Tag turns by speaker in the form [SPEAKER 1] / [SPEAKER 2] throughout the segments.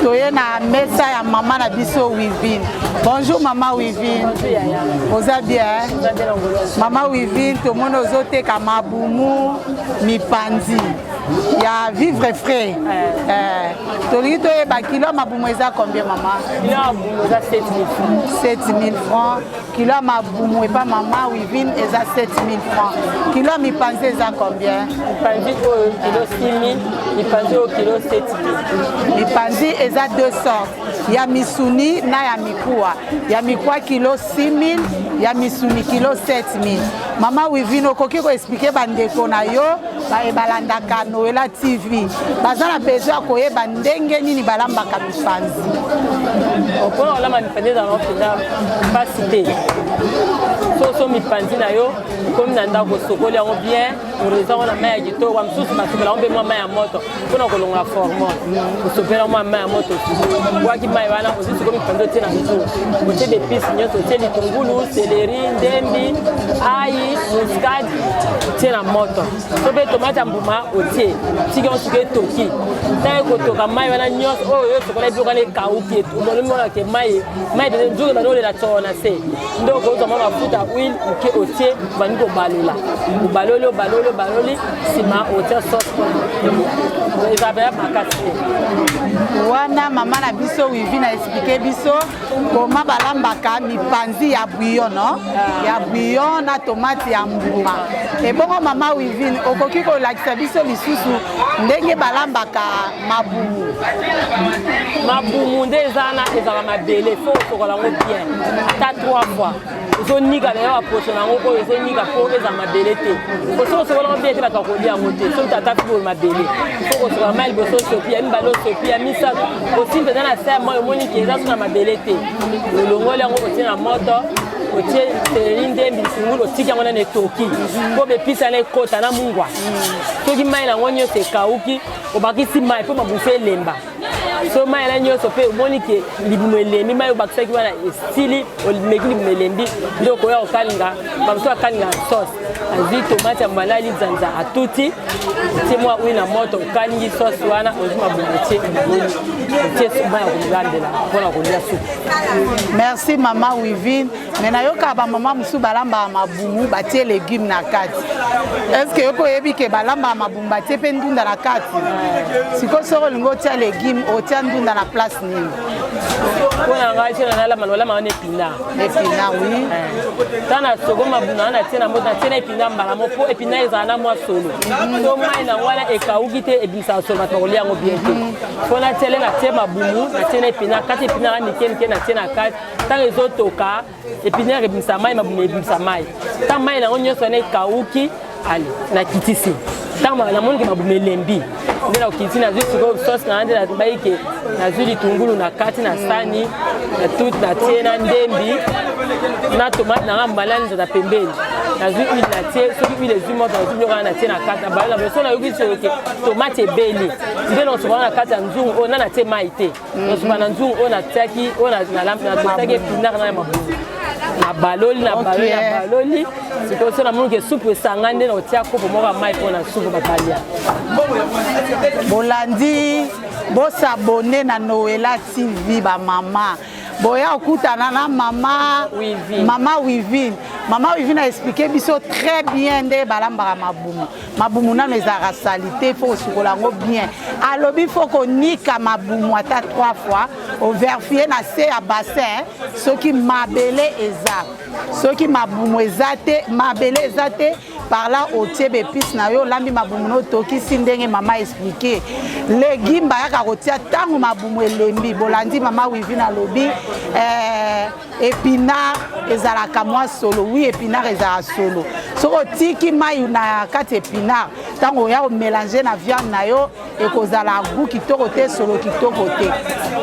[SPEAKER 1] Toye na mesa ya mama na biso Wivine. Bonjour mama Wivine. Oza bien? Mama Wivine, tomoni ozoteka mabumu mipanzi ya vivre frais. Eh. Eh, tolingi toyeba kilo ya mabumu eza combien mama?
[SPEAKER 2] Kilo ya mabumu eza 7000 francs.
[SPEAKER 1] 7000 francs. Kilo ya mabumu epa mama Wivine eza 7000 francs. Kilo ya mipanzi eza combien?
[SPEAKER 2] Mipanzi oyo kilo 6000, mipanzi oyo kilo 7000.
[SPEAKER 1] Mipanzi eza deux sortes, ya misuni na ya mikuwa. Ya mikuwa kilo 6000, ya misuni kilo 7000. Mama Wivine, okoki ko expliquer bandeko na yo baye balandaka Noela TV baza na besoin ya koyeba ndenge nini balambaka mipanzi?
[SPEAKER 2] Mpona kolamba mipanzi ezalaka mpenza mpasi te. Soso mipanzi na yo okomi na ndako, osokoli yango bien, oreza yango na mai ya kitoko. Mosusu basokola yango mpe mwa mai ya moto mpona kolongola formol. Osopela mwa mai ya moto, obwaki mai wana, ozwi sikoyo mipanzi, otie na nzungu, otie ba épices nyonso, otie litungulu, céleri, ndembi, ail, muscade, otie na moto, so mpe tomate ya mbuma otie. Tiki yango sikoyo etoki. Ntango ekotoka, mai wana nyonso oyo yo osokola biloko wana ekauki, omonake mai mai mpenza, nzungu ebandi olela tsoo na se. Nde okozwa mwa mafuta, huile moke, otie, obandi kobalola, obaloli, obaloli, obaloli, nsima otia sauce. Eza mpenza makasi te.
[SPEAKER 1] Wana mama na biso Wivine aexpliquer biso koma balambaka mipanzi ya bouillon, no? Ya bouillon na tomate ya mbuma. Ebongo mama Wivine, okoki kolakisa biso lisusu ndenge balambaka mabumu?
[SPEAKER 2] Mabumu nde eza wana, ezala mabele, faut osokola yango bien ata trois fois. Ozonika na yo baposo na yango oyo ezonika mpo eza mabele te. Soki osokola yango bien te, bato bakolia yango te. Soki tata fi boye mabele, faut kosokola mai liboso, osopi ya mibale, osopi ya misato, osi mpenza na se ya mai, omoni ke eza so na mabele te, olongoli yango, otie na moto, otie céleri, ndembi, litungulu, otiki yango nano etoki mpo ba épices wana ekota na mungwa. Soki mai na yango nyonso ekauki, obakisi mai mpo mabumu elemba. So mai wana nyonso mpe omoni ke libumu elembi, mai obakisaki wana esili, omeki libumu elembi, nde okoya kokalinga. Bamosusu akalinga sauce, azwi tomate ya mbala, linzanza, atuti, otie mwa huile na moto, okalingi sauce wana, ozwi mabumu, otie, obaloli, otie mai ya kolambela mpona kolia supu.
[SPEAKER 1] Merci mama Wivine. Me nayokaka bamama mosusu balambaka mabumu, batie légume na kati. Est-ce yo mpe oyebi ke balambaka mabumu, batie mpe ndunda na kati? Sikoyo soki olingi otia légume, otia ndunda na place nini?
[SPEAKER 2] Mpo na ngai, soki nalamba, nalamba wana épinard.
[SPEAKER 1] Épinard, oui.
[SPEAKER 2] Ntango na soko mabumu na natie na moto, natie na épinard mbala moko, mpo épinard ezala na mwa solo. So mai na wana ekauki te, ebimisaka solo, bato bakolia yango bien te. Mpo natiele, natie mabumu, natie na épinard kati, épinard ya mike mike natie na kati. Ntango ezotoka, épinard ebimisa mai, mabumu ebimisa mai. Ntango mai nango nyonso wana ekauki, ale nakitisi. Ntango namoniki mabumu elembi, nde nakokitisi, nazwi sikoyo sauce na nde nabai ke nazwi litungulu na kati na sani na tout, natie na ndembi na tomate nanga mbala nzata pembeni, nazwi huile, natie. Soki huile ezwi moto, nazwi biloko wana, natie na kati, na balola. So nayoki soki tomate ebeli, nde nakosokola na kati ya nzungu oyo na natie mai te. Nasoka na nzungu oyo natiaki, oyo natosaki épinard na ya mabumu, nabaloli, nabaloli, nabaloli. Sikoyo so namoni ke supu esanga, nde nakotia kopo moko ya mai mpo na supu bato balia.
[SPEAKER 1] Bolandi, bos'abonner na Noela TV. Bamama boya okutana na mama
[SPEAKER 2] Wivine.
[SPEAKER 1] Mama Wivine, mama Wivine aexpliquer biso très bien nde balambaka mabumu. Mabumu nano ezalaka saleté, faut kosukola yango bien. Alobi faut konika mabumu ata trois fois, ovérifier na se ya bassin soki mabele eza. Soki mabumu eza te, mabele eza te, par là otie ba épices na yo, olambi mabumu na otokisi ndenge mama expliquer. Légume bayaka kotia ntango mabumu elembi. Bolandi mama Wivine alobi épinard ezalaka mwa solo. Oui, épinard ezalaka solo. Soki otiki mai na kati épinard, ntango oya komélanger na viande na yo, ekozala goût kitoko te, solo kitoko te.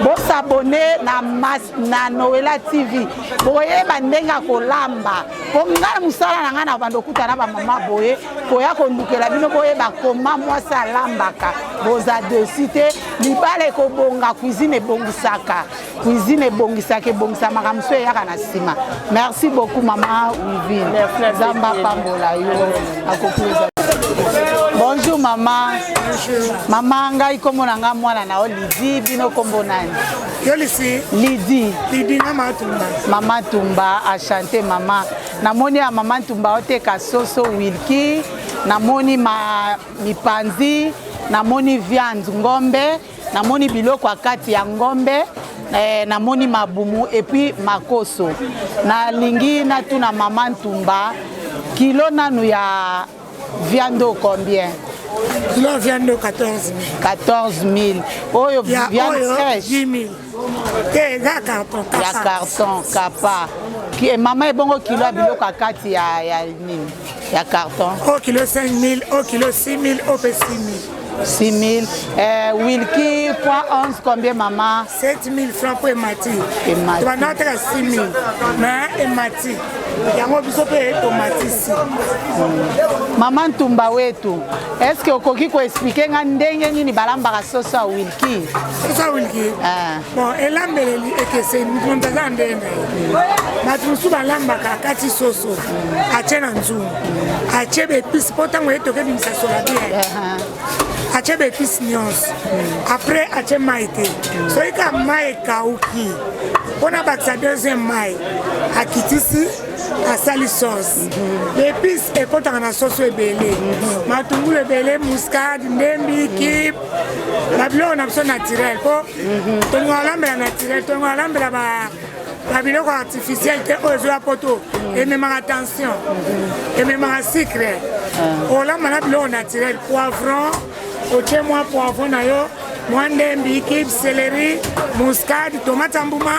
[SPEAKER 1] Bos'abonner na Noela TV, boyeba ndenge ya kolamba. Po ngai mosala na ngai na bando okuta na bamama boye, koya kolukela bino boyeba koma mwasi alambaka. Boza déçus te. Libala ekobonga, cuisine ebongisaka, cuisine ebongisaka, ebongisamaka, mosusu eyaka na nsima. Merci beaucoup mama Wivine, Nzambe apambola yo. Akoki. Bonjour. Mama. Bonjour. Mama, ngai kombo na nga mwana na yo Lydie, bino kombo nani?
[SPEAKER 3] Yo lisi.
[SPEAKER 1] Lydie.
[SPEAKER 3] Lydie na mama Tumba.
[SPEAKER 1] Mama Tumba a chanté mama. Namoni ya mama Tumba oteka soso Wilki, namoni ma mipanzi, namoni viande ngombe, namoni biloko ya kati ya ngombe. Namoni mabumu et puis makoso. Nalingi natuna mama Ntumba kilo nanu ya viande oyo combien?
[SPEAKER 3] Kilo ya viande 14
[SPEAKER 1] 000. 14 000. Oyo
[SPEAKER 3] ya
[SPEAKER 1] viande
[SPEAKER 3] oyo
[SPEAKER 1] fraîche
[SPEAKER 3] 10 000. Te, eza carton.
[SPEAKER 1] Ya carton kapa. Mama, ebongo kilo ya biloko ya kati ya nini, ya carton?
[SPEAKER 3] Oyo kilo 5 000, oyo kilo 6 000, oyo mpe 6 000.
[SPEAKER 1] 6 000. Wilki poids 11 combien, mama?
[SPEAKER 3] 7 000 francs mpo emati.
[SPEAKER 1] Emati.
[SPEAKER 3] Tobanda koteka 6 000, mais emati, yango biso mpe tomatisi.
[SPEAKER 1] Mama Ntumba wetu, est ce que okoki koexpliquer nga ndenge nini balambaka soso ya Wilki?
[SPEAKER 3] Soso ya Wilki?
[SPEAKER 1] Ah.
[SPEAKER 3] Bon, elambeleli ekeseni, moto moto aza ndenge na ye. Bato mosusu balambaka akati soso, atie na nzungu, atie baépices mpo ntango ye toke ebimisa sola bien. Atie baépices nyonso, après atie mai te. Soki ka mai ekauki, mpona bakisa deuxième mai, akitisi, asali sauce. Baépices ekɔtaka na soso ebele: matungulu ebele, muscade, ndembi, cube, babiloko na biso naturel, mpo tolinga kolambela naturel, tolinga kolambela babiloko artificiel te. Oyo ezoya poto ememaka tension, ememaka sucre. Olamba na biloko naturel, poivron, otie mwa poivron na yo, mwa ndembi, cube, céleri, muscade, tomate ya mbuma.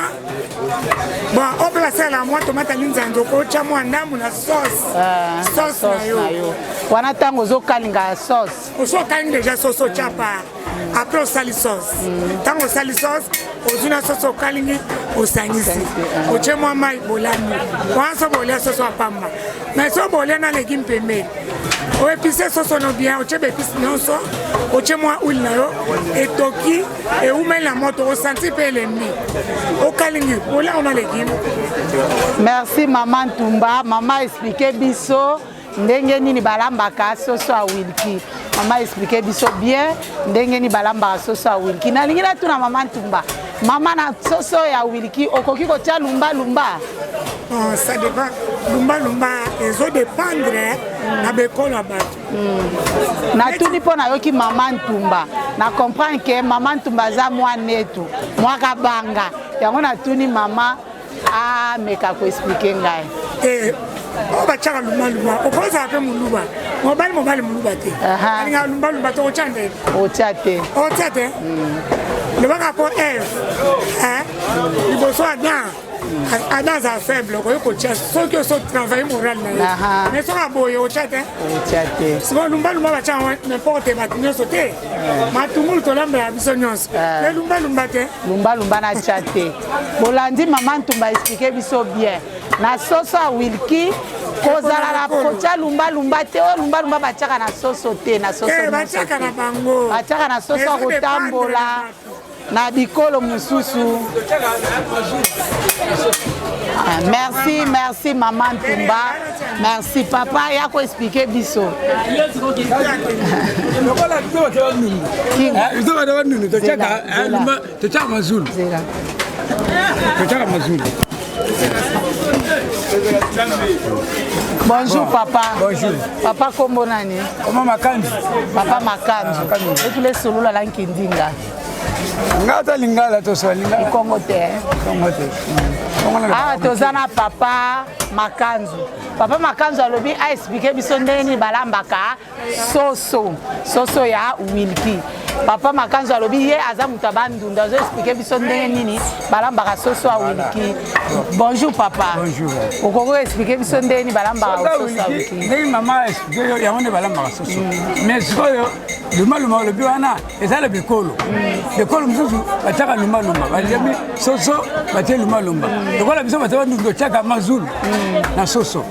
[SPEAKER 3] Bon, oyo mpe basalelaka mwa tomate ya linzanza, okotya mwa ndambu na sauce.
[SPEAKER 1] Ah,
[SPEAKER 3] sauce na yo.
[SPEAKER 1] Wana ntango ozokalinga ya sauce.
[SPEAKER 3] Oso okalingi déjà sauce, otya pa, après osali sauce. Ntango osali sauce, ozwi na sauce okalingi, osangisi, otie mwa mai, bolambi. Wana so bolia soso ya pamba, mais so bolia na légume pembeni, oépicer soso no bien, otie baépices nyonso, otie mwa huile na yo, etoki, eumeli na moto, osentir mpe elembi, okalingi, bolia ona légume.
[SPEAKER 1] Merci mama Ntumba. Mama expliquer biso ndenge nini balambaka soso ya Wilki. Mama expliquer biso bien ndenge nini balambaka soso ya Wilki. Nalingi natuna mama Ntumba, mama, na soso ya Wilki okoki kotia lumbalumba?
[SPEAKER 3] Bon, ça dépend. Lumbalumba ezodépendre na bekolo ya bato.
[SPEAKER 1] Natuni mpo nayoki mama Ntumba, na comprendre ke mama Ntumba aza mwa netu mwa kabanga, yango natuni mama ameka koexpliquer ngai.
[SPEAKER 3] Te, oyo batiaka lumbalumba, okozala mpe moluba, mobali mobali moluba te, alingaka lumbalumba te, otya ndenge?
[SPEAKER 1] Otya te.
[SPEAKER 3] Otya te. Lobaka mpo Eve liboso Adam, Adam azala faible, okoki kotia soki oso travaille moral na ye, mais soki aboye, otya te.
[SPEAKER 1] Otya te.
[SPEAKER 3] Sikoyo lumbalumba batya n'importe bato nyonso te. Matungulu tolambela biso nyonso, mais lumbalumba te.
[SPEAKER 1] Lumbalumba natya te. Bolandi mama Ntumba expliquer biso bien, na soso ya Wilki kozala na kotia lumbalumba te. Oyo lumbalumba batiaka na soso te, na soso
[SPEAKER 3] Eh, batiaka na bango.
[SPEAKER 1] Batiaka na soso ya kotambola na bikolo mosusu. Ah, merci, merci mama Ntumba, merci papa ya koexpliquer biso.
[SPEAKER 4] Lokola biso bato bandundu, biso bato bandundu totyaka mazulu, totyaka mazulu.
[SPEAKER 1] Bonjour papa.
[SPEAKER 4] Bonjour.
[SPEAKER 1] Papa, kombo nani?
[SPEAKER 4] Koma Makanzu.
[SPEAKER 1] Papa Makanzu, etula esolola la nkindinga.
[SPEAKER 4] Nga ata lingala, tosola lingala.
[SPEAKER 1] Kongo te?
[SPEAKER 4] Kongo te.
[SPEAKER 1] Awa toza na papa Makanzu. Papa Makanzu alobi aexpliquer biso ndenge nini balambaka soso, soso ya Wilki. Papa Makanzu alobi ye aza moto ya Bandundu, azo expliquer biso ndenge nini balambaka soso ya Wilki. Bonjour papa.
[SPEAKER 4] Bonjour.
[SPEAKER 1] Okoki expliquer biso ndenge nini balambaka soso ya Wilki?
[SPEAKER 4] Ndenge mama expliquer, yango nde balambaka soso. Mais sikoyo lumaluma olobi wana eza na bikolo, ekolo mosusu batiaka lumbalumba, baliami soso batie lumbalumba. Lokola biso bato bandundu totiaka mazulu na soso,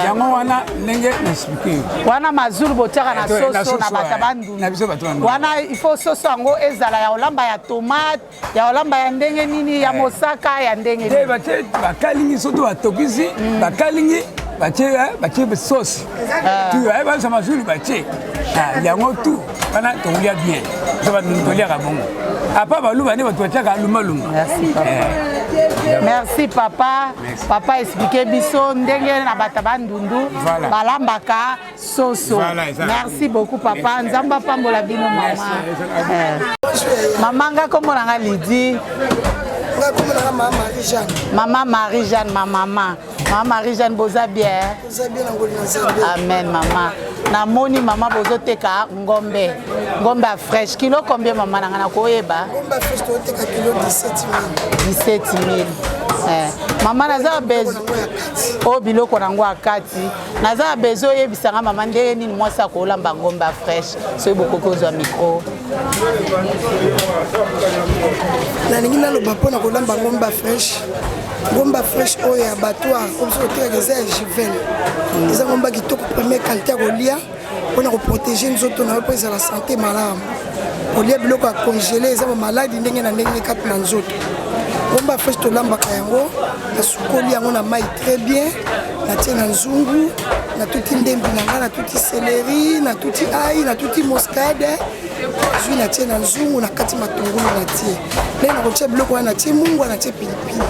[SPEAKER 4] yango wana ndenge na expliquer yo.
[SPEAKER 1] Wana mazulu botiaka na soso na bato bandundu?
[SPEAKER 4] Na biso bato bandundu.
[SPEAKER 1] Wana il faut soso yango ezala ya kolamba ya tomate, ya kolamba ya ndenge nini, ya mosaka, ya ndenge
[SPEAKER 4] nini? Batie, bakalingi soto, batokisi, bakalingi, batie sauce, bayebisa mazulu batie. Ah, yango tout wana tokolia bien so bandundu toliaka bongo apa baluba nde bato batiaka lumaluma.
[SPEAKER 1] Merci papa. Eh. Merci papa. Merci. Papa explique biso ndenge na bato bandundu voilà. Balambaka soso. Voilà, merci beaucoup papa. Nzambe apambola bino mama. Eh. Mama nga kombo na nga Lydie.
[SPEAKER 5] Nga kombo na nga mama Marie Jeanne.
[SPEAKER 1] Mama Marie Jeanne, ma mama. Mama Marie Jeanne, boza bien?
[SPEAKER 5] Boza bien na ngoli na Nzambe.
[SPEAKER 1] Amen mama. Namoni mama bozoteka ngombe. Ngombe ya fraîche. Kilo combien mama na nga nakoyeba?
[SPEAKER 5] Ngombe ya fraîche toteka kilo 17 000.
[SPEAKER 1] 17 000. Eh. Mama naza besoin oyo biloko nango ya kati naza na besoin oyebisa nga mama ndenge nini mwasi akolamba ngombe ya fraîche soki bokoki ozwa micro.
[SPEAKER 5] Nalingi naloba mpo na kolamba ngombe ya fraîche. Ngomba fraîche oyo ya abattoir oyo biso kotekaka eza ya Juvel, eza ngomba kitoko, première qualité ya kolia mpona koprotege nzoto na yo mpo ezala santé malamu. Kolia biloko ya congele eza bamaladi ndenge na ndenge kati na nzoto. Ngomba fraîche tolambaka yango, nasukoli yango na mai très bien, natie na nzungu, natuti ndembi na ngai, natuti céleri, natuti ai, natuti muscade, zwi natie na nzungu, na kati matungulu, natie ndenge nakotia biloko wana, natie mungwa, natie pilipili,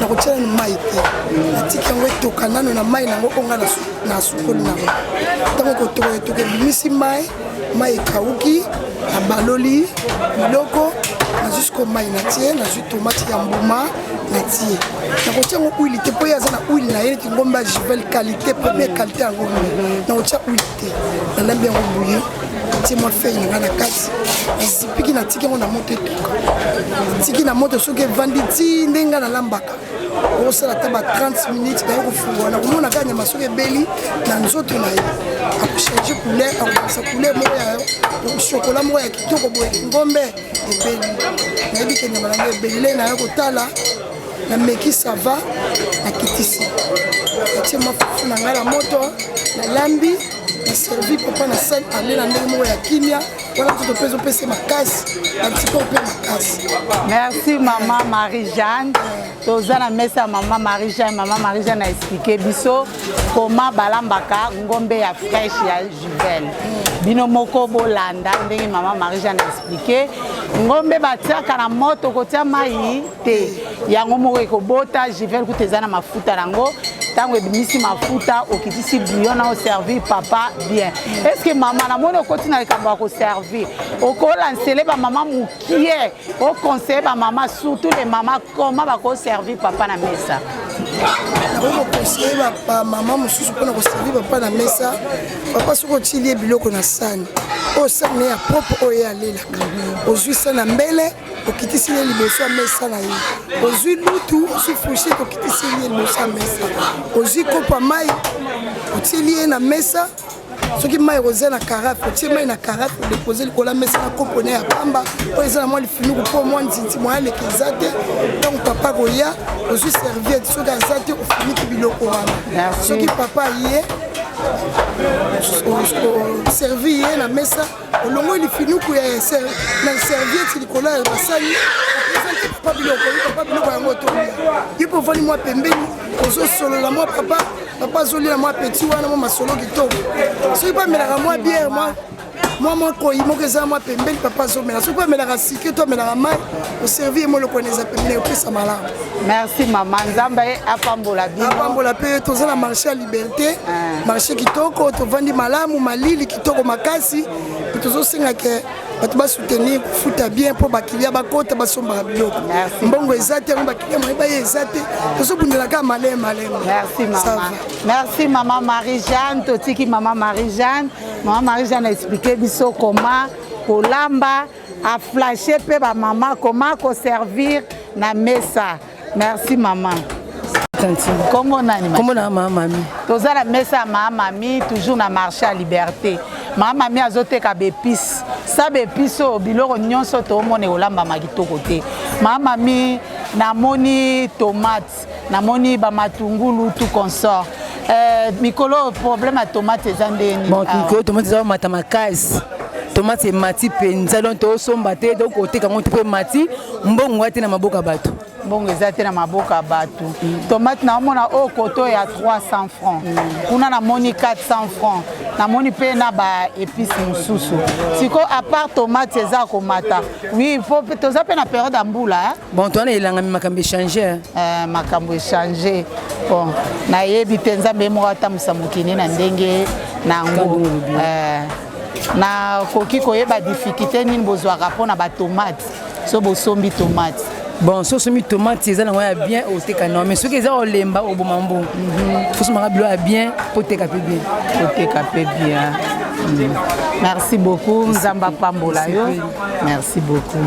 [SPEAKER 5] nakotia nanu mai te, natiki yango etoka nano na mai nango oyo ngai nasukoli nango. Ntango ekotoka etoka, ebimisi mai, mai ekauki, nabaloli biloko, nazwi siko mai, natie, nazwi tomate ya mbuma, natie. Nakotia yango huile te mpo ye aza na huile na ye neti ngombe ya Juvel qualité, première qualité ya ngombe. Nakotia huile te, nalambi yango bouillon, tie mwa feuille na ngai na kati, nazipiki, natiki yango na moto etoka. Tiki na moto, soki evandi ti ndenge ngai nalambaka, okosala ata ba 30 minutes, naye kofungola, nakomona kaka nyama soki ebeli na nzoto na ye, akochange couleur, akobimisa couleur moko ya chocolat moko ya kitoko boye. Ngombe ebeli, nayebi ke nyama na ngai ebeli. Le naye kotala, nameki, ça va, nakitisi, natie mwa fufu na ngai na moto, nalambi, naservi papa na sani, ale na ndenge moko ya kimia wana. Nzoto mpe ezopesa makasi, antiko mpe makasi.
[SPEAKER 1] Merci mama Marie Jeanne. Toza na mesa ya mama Marie Jeanne. Mama Marie Jeanne aexplike biso koma balambaka ngombe ya fraîche ya Juvel. Bino moko bolanda ndenge mama Marie Jeanne aexplike. Ngombe batiaka na moto, kotia mai te, yango moko ekobota. Juvel kuta eza na mafuta nango, ntango ebimisi mafuta, okitisi bouillon na oservir papa bien. Est ce que mama, namoni okoti na likambo ya koservir, okolansele bamama mokie, oconseille bamama, surtout les mama, comment bakoservir papa na mesa?
[SPEAKER 5] Nakoki koconseille bamama mosusu mpona koservir papa na mesa. Papa, soki otili ye biloko na sani oyo, sani na ye ya propre oyo ye alelaka, ozwi sani na mbele, okitisi ye liboso ya mesa na ye, ozwi lutu, ozwi fourchette, okitisi ye liboso ya mesa, ozwi kopo ya mai, otieli ye na mesa. Soki mai ekozala na carafe, otie mai na carafe, odepose likolo ya mesa na kopo na ya pamba oyo eza na mwa lifinuku mpo mwa nzinzi mwa aleka eza te. Ntango papa koya, ozwi serviette, soki aza te, ofuniki biloko wana. Soki papa aye, servi ye na mesa, olongoli lifinuku ya na serviette likolo ya basani, opresente papa biloko, papa biloko yango otolia ye mpo ovandi mwa pembeni, ozosolola mwa papa, papa azolia mwa petit wana, mwa masolo kitoko. Soki mpe amelaka mwa bière, mwa koyi moko eza mwa pembeni, papa azomela. Soki mpe amelaka sucré to amelaka mai, oservi ye moloko wana eza pembeni, opesa malamu.
[SPEAKER 1] Merci mama, Nzambe apambola bino.
[SPEAKER 5] Apambola mpe. Toza na marché ya Liberté, marché kitoko, tovandi malamu, malili kitoko makasi. Tozosenga ke bato basoutenir kofuta bien mpo bakilia bakota, basombaka biloko. Mbongo eza te, yango bakilia moye baye eza te, tozobundela kaka maleme maleme.
[SPEAKER 1] Merci mama, merci mama Marie Jeanne. Totiki mama Marie Jeanne. Mama Marie Jeanne aexplike biso koma kolamba, aflashe mpe bamama koma koservir na mesa. Merci mama. Kombo nani?
[SPEAKER 2] Kombo na mama Mami.
[SPEAKER 1] Toza na mesa ya mama Mami, toujours na marché ya Liberté. Mama Mami azoteka baépice. Sa baépice oyo, biloko nyonso toomona ekolambama kitoko te. Mama Mami, namoni tomate, namoni bamatungulu, tout consort. Mikolo problème ya tomate eza ndeni?
[SPEAKER 2] Bon, mikolo tomate eza komata makasi, tomate emati mpenza, donc toosomba te, tokoteka yango te mpo emati, mbongo te na maboko ya bato.
[SPEAKER 1] Mbongo eza te na maboko ya bato. Tomate naomona oyo koto ya 300 francs, kuna namoni 400 francs, namoni mpe na ba épice mosusu. Sikoyo, à part tomate eza komata, oui, po toza mpe na période ya mbula, hein?
[SPEAKER 6] Bon, towana elangami, makambo échange.
[SPEAKER 1] Makambo échange. Bon, nayebi te, Nzambe ye moko atambwisa mokili na ndenge nango. Nakoki koyeba difficulté nini bozwaka mpona batomate so bosombi tomate?
[SPEAKER 6] Bon, so osombi tomate, eza nango ya bien, oteka nao, mais soki eza olemba, oboma mbongo. Fosomaka bilo ya bien mpo oteka mpe bien.
[SPEAKER 1] Oteka mpe bien. Merci beaucoup, Nzambe apambola yo. Merci beaucoup.